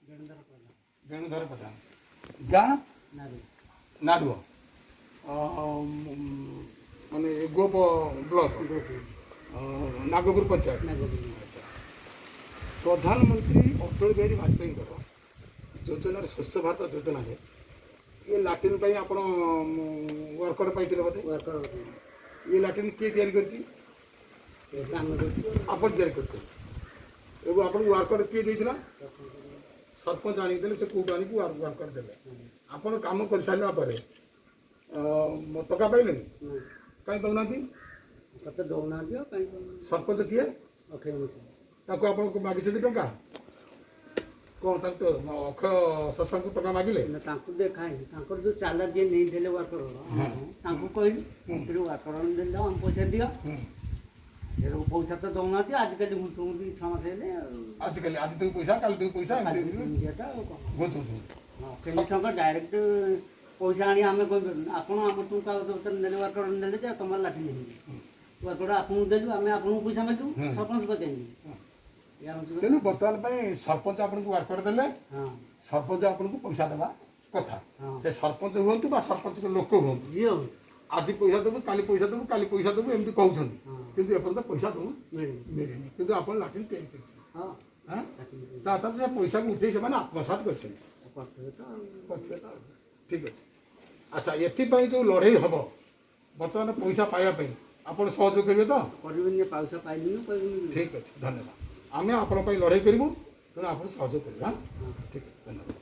ବେଣୁଧର ପ୍ରଧାନ। ବେଣୁଧର ପ୍ରଧାନ। ଗାଁ? ନାରୀ। ନାରୁଅ, ମାନେ ଗୋପ ବ୍ଲକ, ନାଗପୁର ପଞ୍ଚାୟତ। ନାଗପୁର। ଆଚ୍ଛା, ପ୍ରଧାନମନ୍ତ୍ରୀ ଅଟଳ ବିହାରୀ ବାଜପେୟୀଙ୍କର ଯୋଜନାରେ, ସ୍ୱଚ୍ଛ ଭାରତ ଯୋଜନାରେ ଏ ଲାଟ୍ରିନ୍ ପାଇଁ ଆପଣ ୱାର୍କ ପାଇଥିଲେ ବୋଧେ? ୱାର୍କର। ଏ ଲାଟ୍ରିନ୍ କିଏ ତିଆରି କରିଛି? ଆମେ କରୁଛୁ। ଆପଣ ତିଆରି କରିଛନ୍ତି ଏବଂ ଆପଣଙ୍କୁ ୱାର୍କ କିଏ ଦେଇଥିଲା? ସରପଞ୍ଚ ଆଣିକି ଦେଲେ। ସେ କେଉଁଠୁ ଆଣିକି ୱାର୍କ ଦେଲେ। ଆପଣ କାମ କରିସାରିଲା ପରେ ଟଙ୍କା ପାଇଲେନି? କାହିଁ ପାଉନାହାନ୍ତି? ତତେ ଦଉନାହାନ୍ତି ଆଉ କାହିଁ ପାଉନାହାନ୍ତି? ସରପଞ୍ଚ କିଏ? ଅକ୍ଷୟ ମିଶ୍ର। ତାକୁ ଆପଣ ମାଗିଛନ୍ତି ଟଙ୍କା? କ'ଣ ତାଙ୍କୁ ଅକ୍ଷୟ ଶଶାଙ୍କୁ ଟଙ୍କା ମାଗିଲେ? ନା, ତାଙ୍କୁ ଦେଖାଏନି। ତାଙ୍କର ଯୋଉ ଚାଲା ଯିଏ ନେଇଥିଲେ ୱାର୍କର, ତାଙ୍କୁ କହିଲି, ୱାର୍କର ଦେଲେ ଆମ ପଇସା ଦିଅ। ସେ ପଇସା ତ ଦଉନାହାନ୍ତି। ଆଜିକାଲି ଘୁଞ୍ଚଉଛନ୍ତି 6 ମାସ ହେଲେ ଆଉ। ଆଜିକାଲି ଆଜି ଦେବୁ ପଇସା, କାଲି ଦେବୁ ପଇସା, ଏମିତି ଏମିତିଆଟା ଆଉ କ'ଣ। ଘୁଞ୍ଚଉଛନ୍ତି। ହଁ, ଅକ୍ଷୟ ମିଶ୍ରଙ୍କ ଡାଇରେକ୍ଟ ପଇସା ଆଣି ଆମେ କହିପାରୁନୁ। ଆପଣ ଆମଠୁ କାଗଜପତ୍ର ନେଲେ, ୱାର୍କର ନେଲେ ଯେ ତମର ଲାଠି ନେଇଯିବେ। ୱାର୍କର ଆପଣଙ୍କୁ ଦେଲୁ, ଆମେ ଆପଣଙ୍କୁ ପଇସା ମାଗିବୁ, ସରପଞ୍ଚ ପଚାରିବୁ। ଏଇଆ ହେଉଛି କଥା। ତେଣୁ ବର୍ତ୍ତମାନ ପାଇଁ ସରପଞ୍ଚ ଆପଣଙ୍କୁ ୱାର୍କ ଦେଲେ, ସରପଞ୍ଚ ଆପଣଙ୍କୁ ପଇସା ଦେବା କଥା। ସେ ସରପଞ୍ଚ ହୁଅନ୍ତୁ ବା ସରପଞ୍ଚଙ୍କ ଲୋକ ହୁଅନ୍ତୁ, ଝିଅ ଆଜି ପଇସା ଦେବୁ, କାଲି ପଇସା ଦେବୁ, କାଲି ପଇସା ଦେବୁ, ଏମିତି କହୁଛନ୍ତି। କିନ୍ତୁ ଏପର୍ଯ୍ୟନ୍ତ ପଇସା ଦେବୁ ମିଳିନି। ମିଳିନି। କିନ୍ତୁ ଆପଣ ଲାଟ୍ରିନ୍ ତିଆରି କରିଛନ୍ତି? ହଁ। ହଁ। ଲାଟ୍ରିନ୍। ତା ସେ ପଇସାକୁ ଉଠେଇ ସେମାନେ ଆତ୍ମସାତ କରିଛନ୍ତି। କରିଥିବେ ତ ଆଉ। କରିଥିବେ ତ ଆଉ। ଠିକ୍ ଅଛି। ଆଚ୍ଛା, ଏଥିପାଇଁ ଯେଉଁ ଲଢ଼େଇ ହେବ ବର୍ତ୍ତମାନ ପଇସା ପାଇବା ପାଇଁ, ଆପଣ ସହଯୋଗ କରିବେ ତ? କରିବେନି? ପଇସା ପାଇଲିନି, କରିବେନି? ଠିକ୍ ଅଛି, ଧନ୍ୟବାଦ। ଆମେ ଆପଣଙ୍କ ପାଇଁ ଲଢ଼େଇ କରିବୁ, ତେଣୁ ଆପଣ ସହଯୋଗ କରିବେ। ହଁ, ଠିକ୍ ଅଛି, ଧନ୍ୟବାଦ।